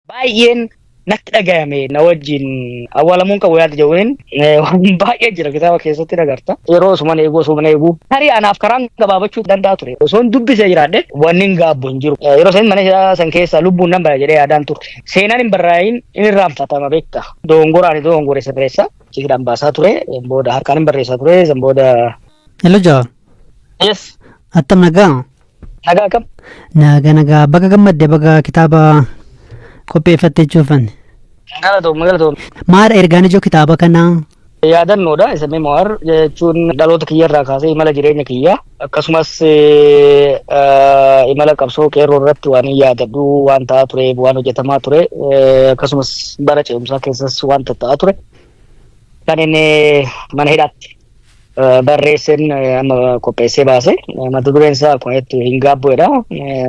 Baay'een natti dhagayame, na wajjin awwaalamuun qabu yaada jedhuun waan baay'ee jira, kitaaba keessatti agarta. Yeroo osuman eeguu, osuman eeguu, tarii anaaf karaan gabaabachuu danda'a ture. Osoo hin dubbisee jiraadhe wanni hin gaabbu hin jiru. Yeroo san mana hidhaa san keessa lubbuun nan baya jedhee yaadaan ture. Seenaan hin barraa'in hin irraanfatama, beekta. Dogongoraan dogongore sirreessa. Hidhaan baasaa ture. Booda harkaan hin barreessaa ture. San booda. Hello, Jawaar. Yes. Attam, nagaa? Nagaa kam? Nagaa, nagaa. Baga gammadde, baga kitaaba qopheeffatte jechuufan. Galatoom, galatoom. Maal ergaan ijoo kitaaba kanaa? Yaadannoodha isa. Memoir jechuun dhaloota kiyyarraa kaasee imala jireenya kiyyaa, akkasumas imala qabsoo qeerroo irratti waan hin yaadadhu, waan ta'aa ture, waan hojjetamaa ture, akkasumas bara ce'umsaa keessas waan ta'aa ture kan inni mana hidhaatti barreesseen amma qopheessee baase. Mata dureen isaa akkuma jettu "Hin gaabbu'edha".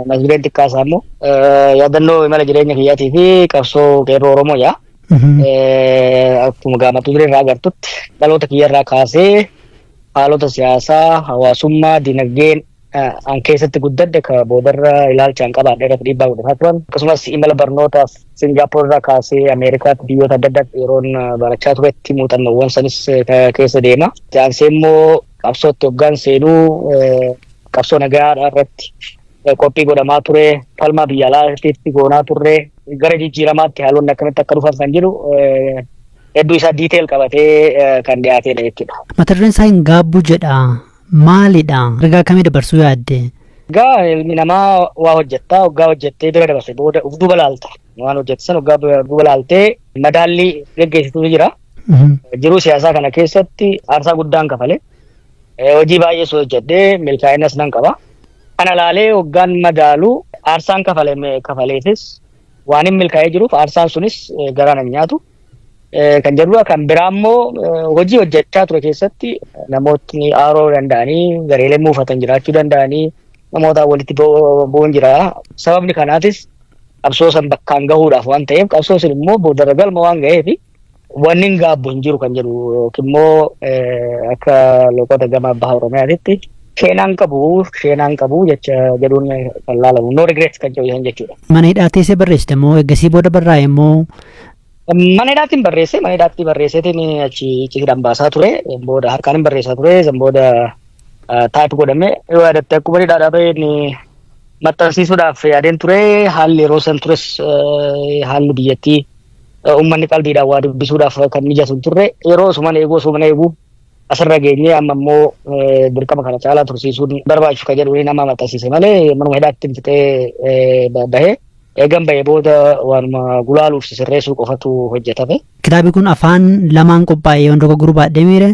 Mata dureen xiqqaa isaa immoo yaadannoo imala jireenya kiyyaatii fi qabsoo qeerroo Oromoo jaa. Akkuma gaa mata duree irraa agartutti, dhaloota kiyyarraa kaasee haalota siyaasaa, hawaasummaa, dinagdeen an keessatti guddadhe ka boodarra ilaalchaan qabaadhe irratti dhiibbaa godhataa turan. Akkasumas imala barnootaaf Singaappoor irraa kaasee Ameerikaatti, biyyoota adda addaatti yeroon barachaa turetti muuxannoowwan sanis keessa deema. Jaansee immoo qabsootti hoggaan seenuu, qabsoo nagaa irratti qophii godhamaa ture, falmaa biyya alaatti goonaa turre, gara jijjiiramaatti haalonni akkamitti akka dhufan kan jiru hedduu isaa detail qabatee kan dhiyaatedha jechuudha. Mata dureen isaa "Hin gaabbu" jedha. Maalidha? Ergaa akkamii dabarsuu yaadde? Egaa ilmi namaa waa hojjettaa, hoggaa hojjettee bira dabarse booda uf duuba laalta. Waan hojjette san hoggaa duuba laaltee madaallii geggeessitutu jira. Jiruu siyaasaa kana keessatti aarsaa guddaan kafale. Hojii baay'ees hojjedhee milkaa'inas nan qaba. Kana laalee hoggaan madaalu, aarsaan kafaleefis waan hin milkaa'ee jiruuf aarsaan sunis garaa nan nyaatu. Kan jedhudha. Kan biraa immoo hojii hojjechaa ture keessatti namootni aaroo danda'anii, gareeleen muufatan jiraachuu danda'anii, namoota walitti bu'uun jira. Sababni kanaatis qabsoo san bakkaan gahuudhaaf waan ta'eef, qabsoo sun immoo boodarra galma waan ga'eef wanni hin gaabbu hin jiru kan jedhu, yookiin immoo akka loqota gama baha Oromiyaatitti "sheenaan qabu, sheenaan qabu" jecha jedhuun kan laalamu, "no regrets" kan jedhu jechuudha. Mana hidhaa teessee barreessite moo eeggasii booda barraa'e moo? Mana hidhaatti hin barreesse. Mana hidhaatti barreesseetiin achi hidhaan baasaa ture. Booda harkaan hin barreessaa ture. San booda type godhame. Yoo yaadatte, akkuma hidhaadhaa baheen maxxansiisuudhaaf yaadeen ture. Haalli yeroo san tures, haalli biyyattii uummanni qalbiidhaan waa dubbisuudhaaf kan mijatu hin turre. Yeroo osuman eeguu, osuman eeguu asirra geenyee, amma immoo dirqama kana caalaa tursiisuun barbaachisu kan jedhu nama maxxansiise malee manuma hidhaatti fixee bahee. Eegan bahee booda waanuma gulaaluuf sirreessuu qofatu hojjetame. Kitaabni kun afaan lamaan qophaa'e yoon dogoggoruu baadhee miire?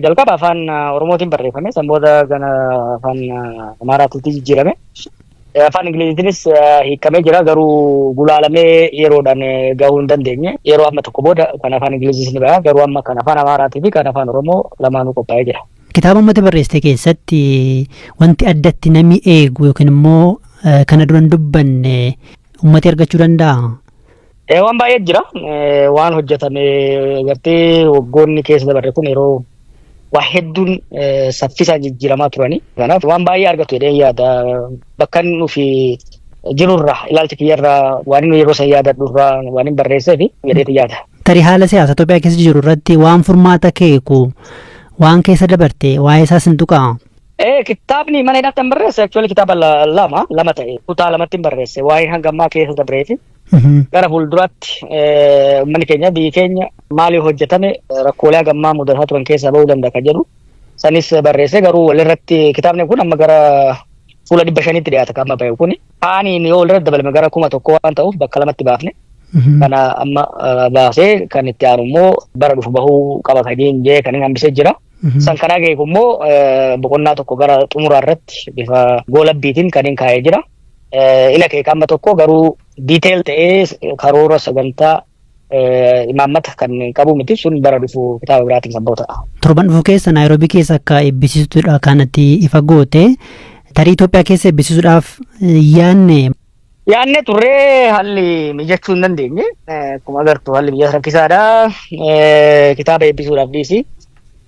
Jalqaba afaan Oromootiin barreeffame, san booda gara afaan Amaaraatiitti jijjiirame. Afaan Ingiliziitiinis hiikamee jira, garuu gulaalamee yeroodhaan gahuu hin dandeenye. Yeroo amma tokko booda kan afaan Ingiliziis ni baha, garuu amma kan afaan Amaaraatii fi kan afaan Oromoo lamaanuu qophaa'ee jira. Kitaaba ummata barreessite keessatti wanti addatti namni eegu yookiin immoo kana dura hin dubbanne ummati argachuu danda'a? Waan baay'ee jira. Waan hojjetame gartee waggoonni keessa dabarre kun yeroo waa hedduun saffisaan jijjiiramaa turani. Kanaaf waan baay'ee argatu jedhee yaada. Bakka inni nufi jirurraa, ilaalcha kiyyarraa, waan inni yeroo san yaadadhurraa waan hin barreesseef jedheetu yaada. Tarii haala siyaasa Itoophiyaa keessa jiru irratti waan furmaata keeku, waan keessa dabarte waa'ee isaas hin tuqaa? Kitaabni mana hidhaatti hin barreesse actually kitaaba lama lama ta'e, kutaa lamatti hin barreesse, waa'ee hanga ammaa keessa dabreefi. Gara fuulduraatti uummanni keenya, biyyi keenya maaliif hojjetame rakkoolee hanga ammaa mudataa turan keessaa bahuu danda'a kan jedhu sanis barreesse. Garuu walirratti kitaabni kun amma gara fuula 500tti dhiyaata kan amma bahe kuni. Kaaniin yoo walirratti dabalame gara 1000 waan ta'uuf bakka lamatti baafne. Kana amma baasee kan itti aanu immoo bara dhufu bahuu qaba kan jee kan inni hambisee jira. San kanaa geeku immoo boqonnaa tokko gara xumuraa irratti bifa goolabbiitiin kan inni kaa'ee jira. Ila keeka amma tokko garuu detail ta'ee karoora, sagantaa, imaammata kan qabu miti. Sun bara dhufu kitaaba biraatiin kan bahu ta'a. Torban dhufu keessa Naayiroobii keessa akka eebbisiisuudha kanatti ifa goote. Tarii Itoophiyaa keessa eebbisiisuudhaaf yaadne? Yaadne turree haalli mijachuu hin dandeenye. Akkuma agartu haalli biyya rakkisaadha. Kitaaba eebbisuudhaaf dhiisi.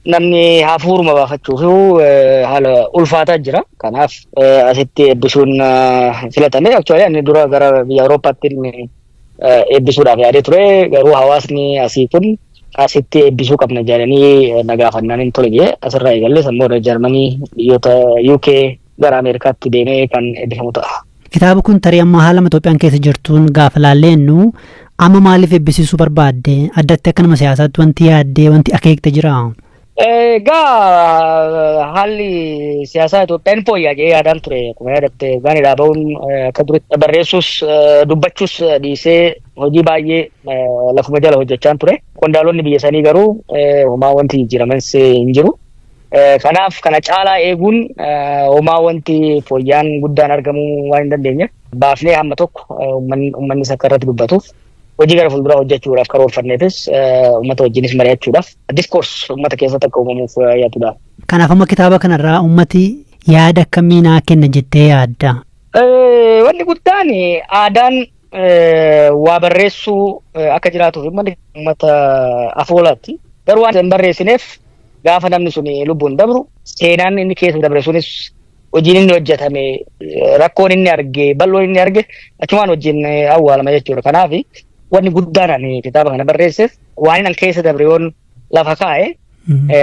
Namni hafuuruma baafachuuf haala ulfaataa jira. Kanaaf asitti eebbisuun filatame. Actually ani dura gara biyya Awurooppaatti eebbisuudhaaf yaadee ture. Garuu hawaasni asii kun asitti eebbisuu qabna jedhanii na gaafannaan hin tole jee asirraa eegallee sammuu Jarmanii, biyyoota UK, gara Ameerikaatti deemee kan eebbifamu ta'a. Kitaaba kun tarii amma haala Itoophiyaan keessa jirtuun gaafa laalleennu, amma maaliif eebbisiisuu barbaadde? Addatti akka nama siyaasaatti wanti yaaddee, wanti akeekte jira? Egaa, haalli siyaasaa Itoophiyaan fooyya'aa jedhee yaadaan ture. Akkuma yaadatte gaaniidhaa bahuun akka duritti barreessuus dubbachuus dhiisee hojii baay'ee lafuma jala hojjechaan ture. Qondaalonni biyya sanii garuu homaa wanti jijjiiramanis hin jiru. Kanaaf kana caalaa eeguun homaa wanti fooyya'aan guddaan argamuu waan hin dandeenyeef, baafnee hamma tokko uummanni akka irratti dubbatuuf, hojii gara fuulduraa hojjechuudhaaf karoorfanneefis uummata wajjinis mari'achuudhaaf, discourse uummata keessatti akka uumamuuf yaadudha. Kanaaf amma kitaaba kanarraa uummati yaada akkamii naa kenna jettee yaadda? Wanni guddaan aadaan waa barreessuu akka jiraatuuf uummata afoolaatti. Garuu waan hin barreessineef, gaafa namni sun lubbuun dabru, seenaan inni keessa dabre sunis, hojiin inni hojjetame, rakkoon inni arge, bal'oon inni arge achumaan wajjin awwaalama jechuudha. Kanaaf wanni guddaan ani kitaaba kana barreesseef, waan inni keessa dabre yoon lafa kaa'e,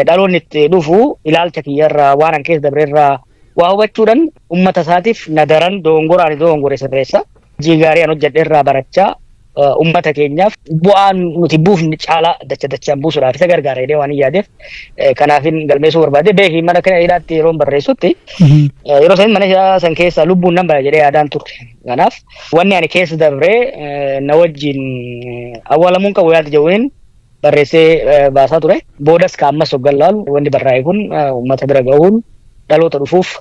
dhaloonni itti dhufu ilaalcha kiyyarraa, waan an keessa dabre irraa waa hubachuudhaan uummata isaatiif na daran dogongoraan dogongore sirreessa. Hojii gaarii an hojjedhe irraa barachaa uummata keenyaaf bu'aan nuti buufne caalaa dacha dachaan buusuudhaaf isa gargaara jedhee waan hin yaadeef, kanaafin galmeessuu barbaade. Beeki, mana kana hidhaatti yeroo barreessutti, yeroo san mana hidhaa san keessa lubbuun nan baya jedhee yaadaan turre. Kanaaf wanni ani keessa dabree na wajjin awwaalamuun qabu yaada jedhuun barreessee baasaa ture. Boodas ka ammas hoggan laalu, wanni barraa'e kun uummata bira gahuun dhaloota dhufuuf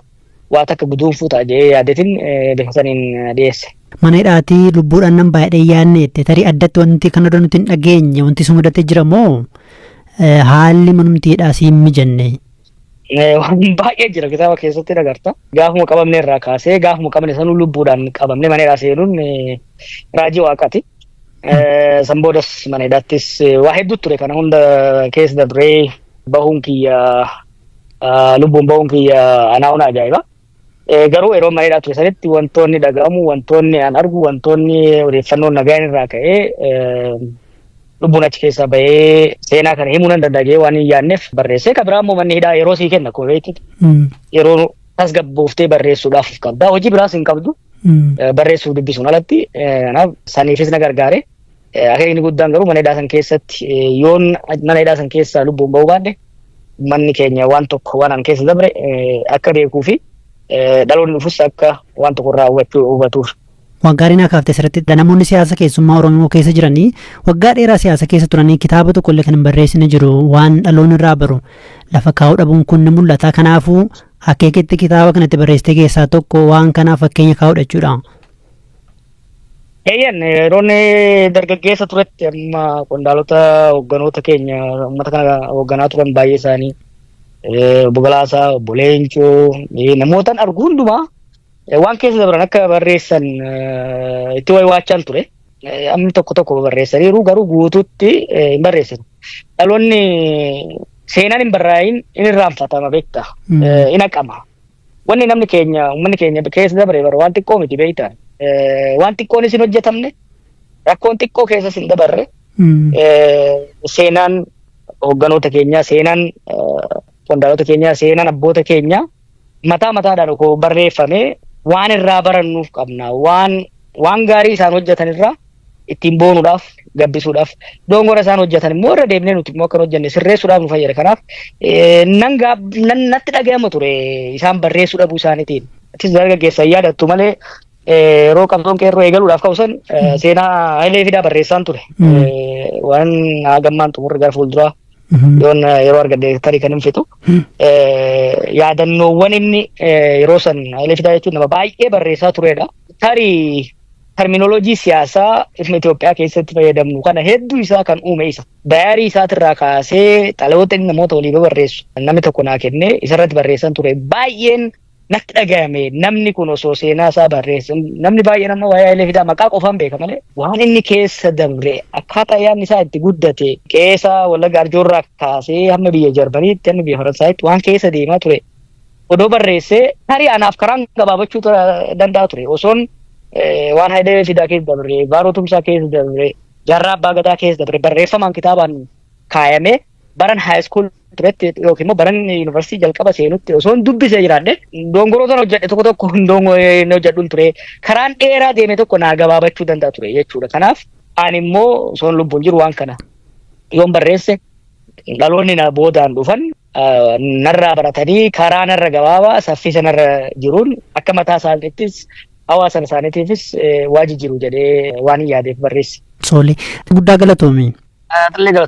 waa takka guduunfuu ta'a jedhee yaadetin bifa saniin dhiyeesse. Mana hidhaatii lubbuudhaan nan baay'ee yaadne jette, tarii addatti wanti kana dura nuti hin dhageenye wanti si mudate jira moo haalli manumti hidhaa si hin mijanne? Waan baay'ee jira, kitaaba keessatti agarta. Gaafuma qabamne irraa kaasee, gaafuma qabne sanuu lubbuudhaan qabamne mana hidhaa seenuun raajii waaqaati. San boodas mana hidhaattis waa hedduu ture. Kana hunda keessa dabree bahuun kiyya, lubbuun bahuun kiyya anaa ajaa'iba. Garuu yeroo mana hidhaa ture sanitti wantoonni dhaga'amu, wantoonni an argu, wantoonni odeeffannoon nagaan irraa ka'ee lubbuun achi keessaa bahee seenaa kana himuu nan danda'a waan hin yaadneef barreessee. Kan biraa immoo manni hidhaa yeroo sii kenna, akkuma beektu, yeroo tasgabbooftee barreessuudhaaf qabda. Hojii biraas hin qabdu. Barreessuuf dubbisuun alatti. Kanaaf saniifis na gargaare. Akeekni guddaan garuu mana hidhaa san keessatti yoon mana hidhaa san keessaa lubbuun bahuu baadhe, manni keenya waan tokko waan an keessa dabre akka beekuu fi dhaloonni dhufus akka waan tokko irraa hubatuuf. Waan gaarii naa kaaftee asirratti. Namoonni siyaasa keessummaa Oromoo keessa jiranii waggaa dheeraa siyaasa keessa turanii kitaaba tokko illee kan hin barreessine jiru. Waan dhaloonni irraa baru lafa kaa'uu dhabuun kun ni mul'ata. Kanaafuu akeekitti kitaaba kanatti barreessite keessaa tokko waan kanaaf fakkeenya kaa'uudha jechuudha. Eeyyan, yeroon dargaggeessa turetti amma qondaalota hoogganoota keenya uummata kana hoogganaa turan baay'ee isaanii, obbo Galaasaa, obbo Leencoo, namootaan argu hundumaa waan keessa dabran akka barreessan itti waywaachaan ture. Amni tokko tokko barreessaniiru, garuu guutuutti hin barreessinu. Dhaloonni seenaan hin barraa'in in irraanfatama, beektaa, in haqama. Wanni namni keenya, uummanni keenya keessa dabre bara waan xiqqoo miti, beektaa. Waan xiqqoonis hin hojjetamne, rakkoon xiqqoo keessas hin dabarre. Seenaan hoogganoota keenyaa, seenaan qondaalota keenyaa, seenaan abboota keenyaa mataa mataadhaan koo barreeffamee waan irraa barannuuf qabna. Waan gaarii isaan hojjetan irraa ittiin boonuudhaaf, gabbisuudhaaf, dogongora isaan hojjetan immoo irra deebinee nuti immoo akka hojjenne sirreessuudhaaf nu fayyada. Kanaaf nan nan natti dhaga'ama ture isaan barreessuu dhabuu isaaniitiin. Atis dargaggeessa yaadattu malee, yeroo qabsoon qeerroo eegaluudhaaf ka'u san seenaa Hayilee Fidaa barreessaan ture. Waan hagammaan xumurri gara fuulduraa yoon yeroo argadhe tarii kan hin fixu. Yaadannoowwan inni yeroo san, Hayilee Fidaa jechuun nama baay'ee barreessaa turedha. Tarii terminoloojii siyaasaa ifma Itoophiyaa keessatti fayyadamnu kana hedduu isaa kan uume isa. Dayaarii isaatirraa kaasee xalayoota inni namoota walii barreessu namni tokko naa kennee isarratti barreessan ture. Baay'een Natti dhagahame, namni kun osoo seenaa isaa barreesse. Namni baay'een amma waa'ee Hayilee Fidaa maqaa qofaan beeka malee waan inni keessa dabre, akkaataa yaadni isaa itti guddate, qeesa Wallagga Arjoorraa kaasee hamma biyya Jarmaniitti, hamma biyya Faransaayitti waan keessa deemaa ture odoo barreessee, tarii anaaf karaan gabaabachuu danda'a ture. Osoon waan Hayilee Fidaa keessa dabre, Baaroo Tumsaa keessa dabre, Jaarraa Abbaa Gadaa keessa dabre barreeffamaan kitaabaan kaayamee baran high school turetti yookiin immoo baran yuunivarsiitii jalqaba seenutti osoo hin dubbisee jiraadhe, dongoroota hojjedhe tokko tokko hin hojjedhuun ture. Karaan dheeraa deeme tokko naa gabaabachuu danda'a ture jechuudha. Kanaaf ani immoo osoon lubbuun jiru waan kana yoon barreesse, dhaloonni na boodaan dhufan narraa baratanii karaa narra gabaabaa saffisa narra jiruun akka mataa isaaniittis hawaasa isaaniitiifis waa jijjiiru jedhee waan hin yaadeef barreesse. Tole, guddaa galatoomi. Illee galatoomii.